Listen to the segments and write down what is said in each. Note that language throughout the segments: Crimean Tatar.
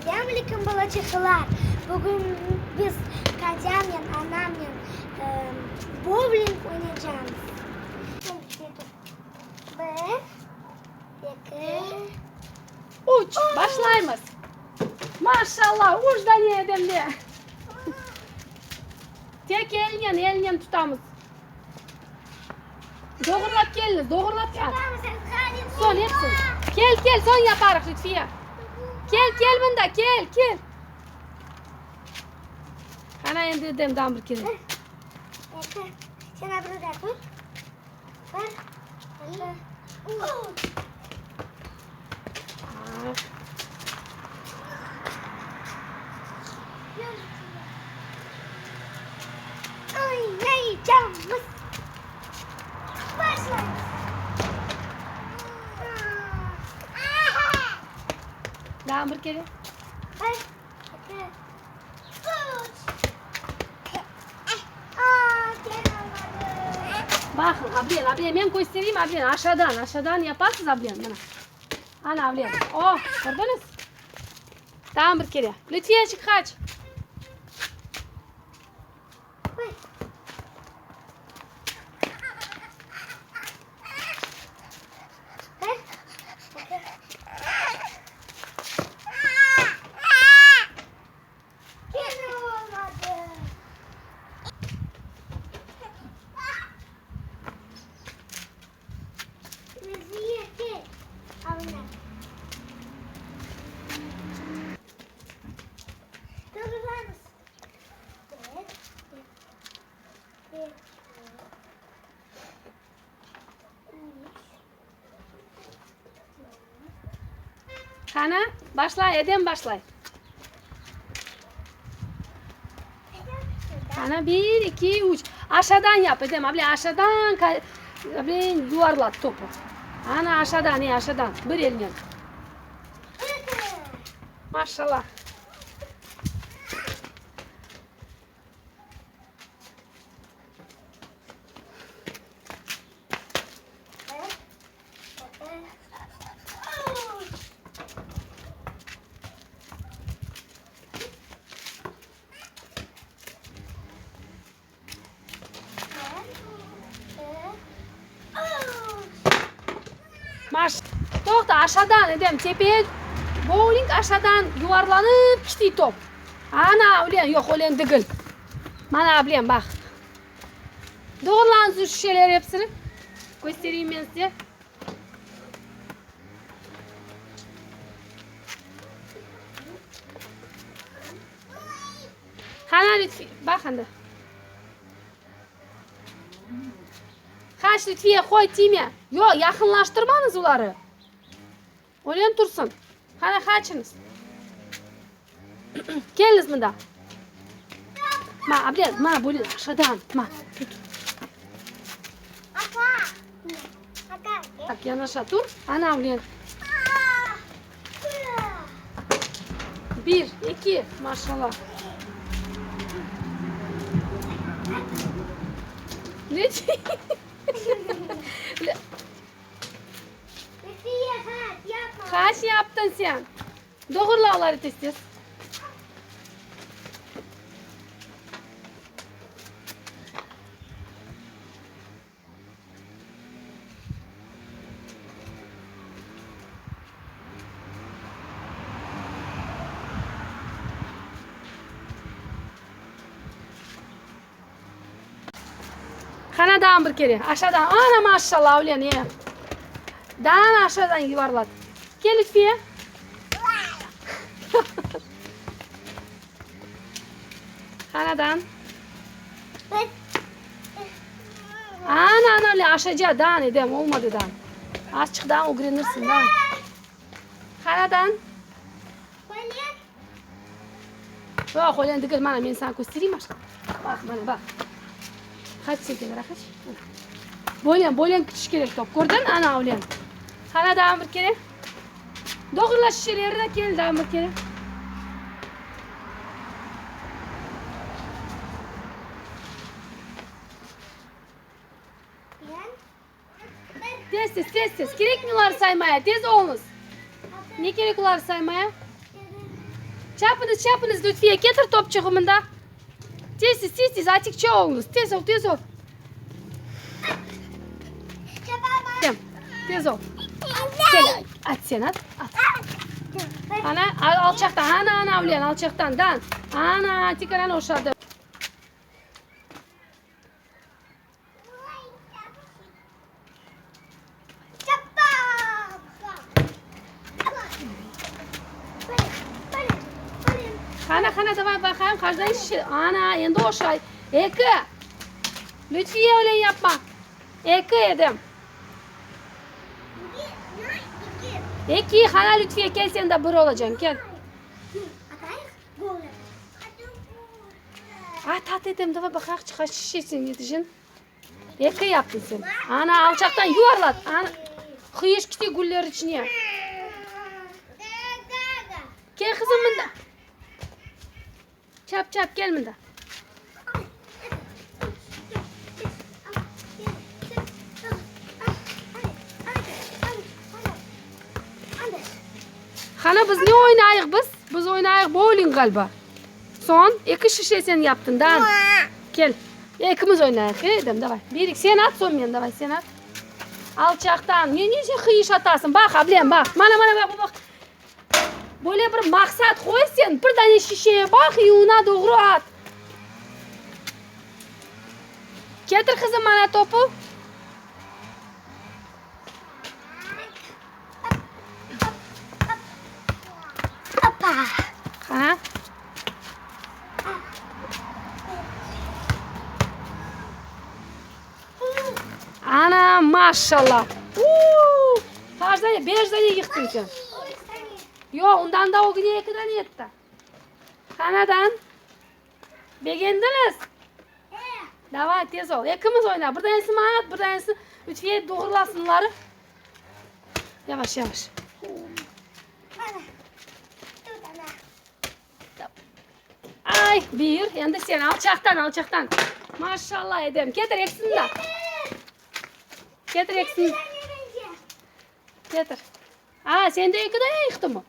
Selâm aleyküm, balaçıqlar! Bugün biz kadâmnen, anamnen, bowling oynaycamız. Bir, eki, Üç! Başlaymız! Maşallah, üç dane Edemde! Tek elnen, elnen tutamız. Doğurlap keliñiz, doğurlap at. Soñ epsini. Kel, kel, soñ yaparıq, Lütfiye. Kel, kel mında, kel, kel. Qana endi Edem daa bir kere. Eki. Sen abırda tur. Bir, eki, üç. Oynaycaqmız. Başlaymız. Daa bir kere. Bir, eki, üç. Aa, kene olmadı. Baqıñ, Ablen, Ablen, men köstereyim, Ablen, aşağıdan, aşağıdan yapasız, Ablen, mına. Ana, Ablen, o, kördiñiz? Daa bir kere. Lütfiyeçik, qaç. Kene olmadı. Lütfiye, kel. Alına. Doğrularmız. Bir, eki, üç, Qana, başlay, Edem başlay. Qana, bir, iki, üç. Aşağıdan yap, Edem, able, aşağıdan, able, yuvarlat topu. Ana, aşağıdan, e, aşağıdan, bir elnen. Maşallah. Maş. Toqta, aşağıdan, Edem, tepeye, bowling aşağıdan yuvarlanıp kiti top. Ana, ölen, yoq, ölen degil. Mana, bilem, baq. Doğrulanız şu şişeler hepsini. Köstereyim men size. Qana Lütfiye, baq anda. Qaç Lütfiye, qoy, tiyme. Yoq, yaqınlaştırmañız oları. Ölen tursın. Qana, qaçıñız. Keliñiz mında. Ma, Abdel, ma, böyle aşağıdan, ma, tut. Tak, yanaşa tur. Ana, ölen. Bir, eki, maşallah. Ne? Qaç yaptıñ sen? Doğurla oları tez-tez. Qana daa bir kere, aşağıdan, ana maşallah, ölen, e. Daa aşağıdan yuvarlat. Kel, Lütfiye. Qanadan. Ana, ana, öyle aşaca, daa Edem, olmadı daa. Azçıq daa ögrenirsiñ, daa. Qanadan. Yoq, öyle degil, mana, men saña köstereyim aşkım. Baq, mana, baq. Qaç sen kenara qaç. Böyle, böyle kütüş kerek top. Kördiñ, ana, öyle. Qana daa bir kere. Doğrula şişeleri de kel daa bir kere. Tez, tez, tez, tez. Kerekmi olarnı saymaya? Tez oluñız. Ne kerek olar saymaya? Çapıñız, çapıñız, Lütfiye, ketir topçuğı mında. Tez-tez, tez-tez, atikçe oluñız. Tez ol, tez ol. Tez ol. Kel, at sen, at, at. Ana, alçaqtan, ana, ana, Avliyan, alçaqtan, dan. Ana, tikaran oşadı. Qana, qana, davay baqayım, qaçtan şişe. Ana, endi oşay. Eki. Lütfiye, öyle yapma. Eki edim. Eki, qana, Lütfiye, kel, sen de bir olacañ, kel. At, at edim, davay baqayıqçı, qaç şişesiñ, yetişin. Eki yaptıñ sen. Ana, alçaqtan yuvarlat. Ana, qıyış kite güller içine. Kel, qızım, mında. Çap, çap, kel mında. Qana, biz ne oynayıq biz? Biz oynayıq bouling ğaliba. Soñ, eki şişe sen yaptıñ da. Kel, ekimiz oynayıq, e, Edem, davay. Bir, sen at, soñ men, davay, sen at. Alçaqtan, ne, ne sen qıyış atasıñ? Baq, ablem, baq. Mana, mana, baq, baq. Böyle bir maqsat qoy sen, bir dane şişeye baq i oña doğru at. Ketir, qızım, mana topu. Qana. Ana, maşallah. Uuu! Qaç dane? Beş dane yıqtıñ sen. Yoq, ondan da ögüne eki dane etti. Qanadan? Begendiñiz? Davay, tez ol. Ekimiz oyna. Bir danesi maña at, bir danesi Lütfiye doğrulasınlar. Yavaş, yavaş. Ay, bir. Endi sen alçaqtan, alçaqtan. Maşallah, Edem. Ketir ekisini de. Ketir ekisini. Ketir. A, sen de eki dane yıqtıñmı?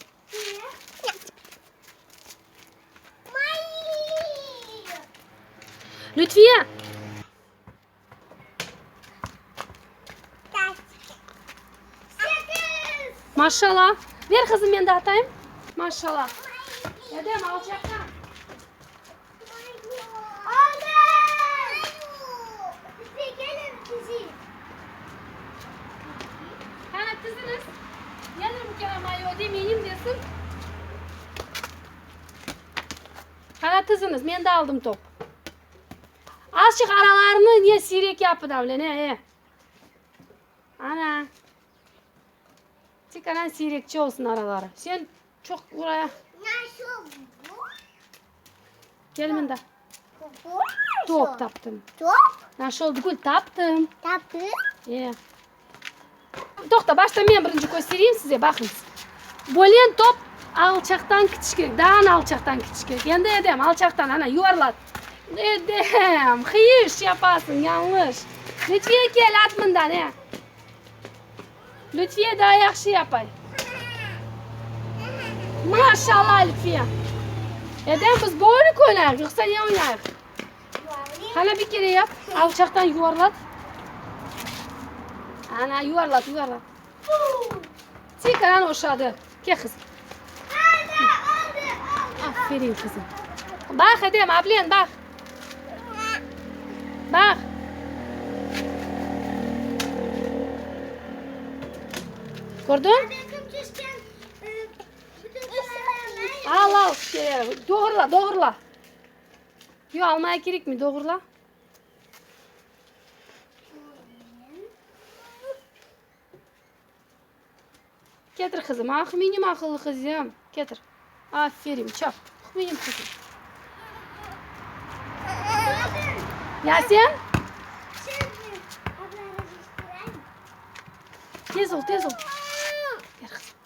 Lütfiye! Maşallah! Ver, qızım, men de atayım. Maşallah! Edem, alçaqtan. Qana, tiziñiz. Nedir bu kere mayo demeyim desin. Qana, tiziñiz. Men de aldım top. Azçıq aralarını ne siyrek yapı da, ne, e. Ana. Tek anan siyrekçe olsun araları. Sen çoq oraya. Gel mında. Top taptım. Top? Našol tügül, taptım. Taptın? E. Toqta, başta men birinci köstereyim size, baqıñız. Bölen top alçaqtan kitiş kerek, daa alçaqtan kitiş kerek. Endi Edem, alçaqtan, ana, yuvarlat. Edem, qıyış yapasıñ, yañlış. Lütfiye, kel, at mından, e. Lütfiye daa yahşı yapay. Maşallah, Lütfiye. Edem, biz bölik oynayıq, yoqsa ne oynayıq? Qana, bir kere yap, alçaqtan yuvarlat. Ana, yuvarlat, yuvarlat. Tekaran oşadı. Kel, qızım. Aferin, qızım. Baq, Edem, ablen, baq. Baq. Kördiñ? Al, al, doğurla, doğurla. Yoq, almaya kerekmey, doğurla. Ketir, qızım. Ah, menim aqıllı qızım. Ketir. Aferin, çap. Ah, menim qızım. Ya sen? Tez ol, tez ol. Ber, qızım.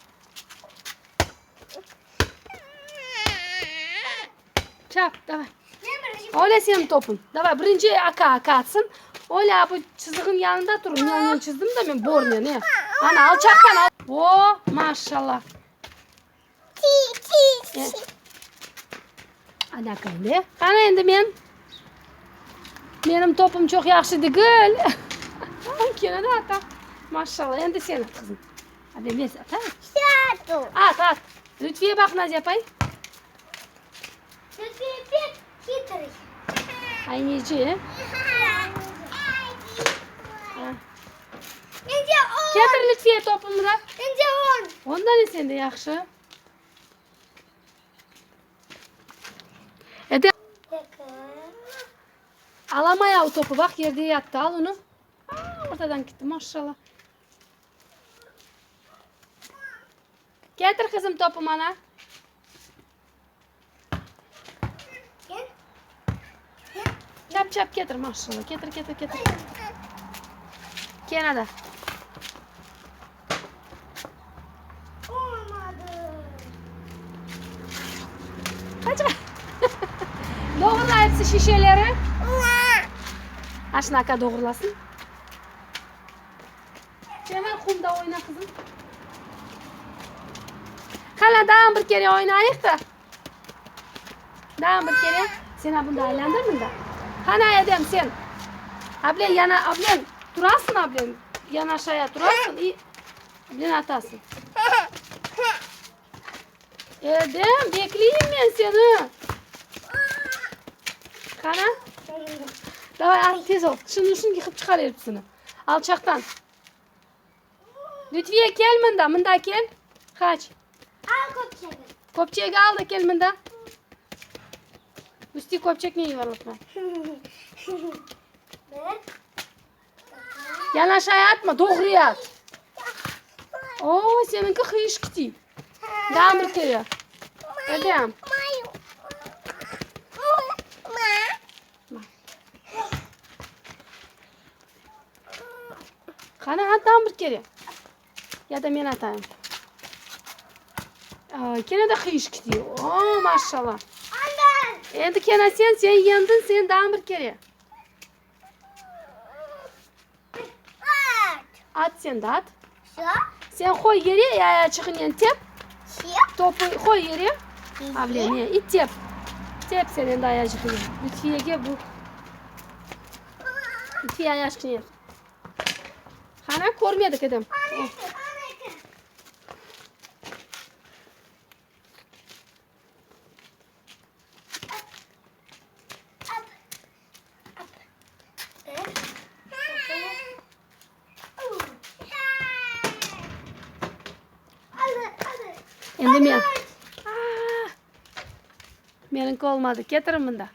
Çap, davay. Öyle seniñ topuñ. Davay, birinci aka, aka atsın. Öyle bu çızığın yanında tur. Men onı çızdım da, men bornen, e. Ana, alçaqtan al. O, maşallah. Anaka endi. Qana endi men? Menim topum çoq yahşı degil. Kene de ata. Maşallah. Endi sen at, qızım. Hadi men at. At, at. Lütfiye baq, Naziye apay. Lütfiye pek hitrıy. Ayneci. Ketir Lütfiye topumnı da. Mende on. Ondan ne sende yahşı? Edi. Alamay al topu, baq yerde yattı, al onı. Aa, ortadan gitti, maşallah. Ketir qızım topu mana. Çap çap ketir maşallah. Ketir ketir ketir. Kene de. Olmadı. Qaç Doğrula episi şişeleri. Aşnaka doğrulasın. Cemal qumda oyna qızım. Qana daa bir kere oynayıq da. Daa bir kere. Sen a bunda aylandır mında. Qana Edem sen. Ablen yana ablen turasın ablen. Yanaşaya turasın i ablen atasın. Edem bekleyim men seni. Qana. Davay at tez ol. Şunı şunı yıqıp çıqar episini. Alçaqtan. Lütfiye kel mında, mında kel. Qaç. Al köpçegi. Köpçegi al da kel mında. Üstü köpçek ne yuvarlatma. Bir. Yanaşaya atma, doğruya at. O, seniñki qıyış kiti. Daa bir kere. Edem. Qani, at daa bir kere. Ya da men atayım. Kene de qıyış kiti. O, maşallah. Endi kene sen, sen yendiñ, sen daa bir kere. At sen de at. Sen qoy yere, ayaqçığınen tep. Topu qoy yere. Avle, ne, i tep. Tep sen endi ayaqçığınen. Lütfiyege bu. Lütfiye ayaqçığınen. Qana, körmedik Edem. Endi men. Meniñki olmadı. Ketirin mında.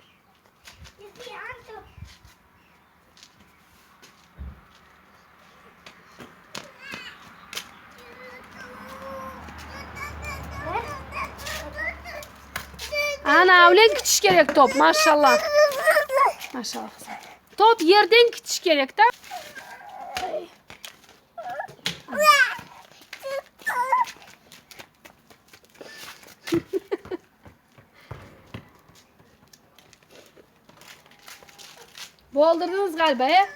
Ana, öyle kitiş kerek top, maşallah. Maşallah qızım. Top yerden kitiş kerek da. Boldurdıñız ğaliba, e?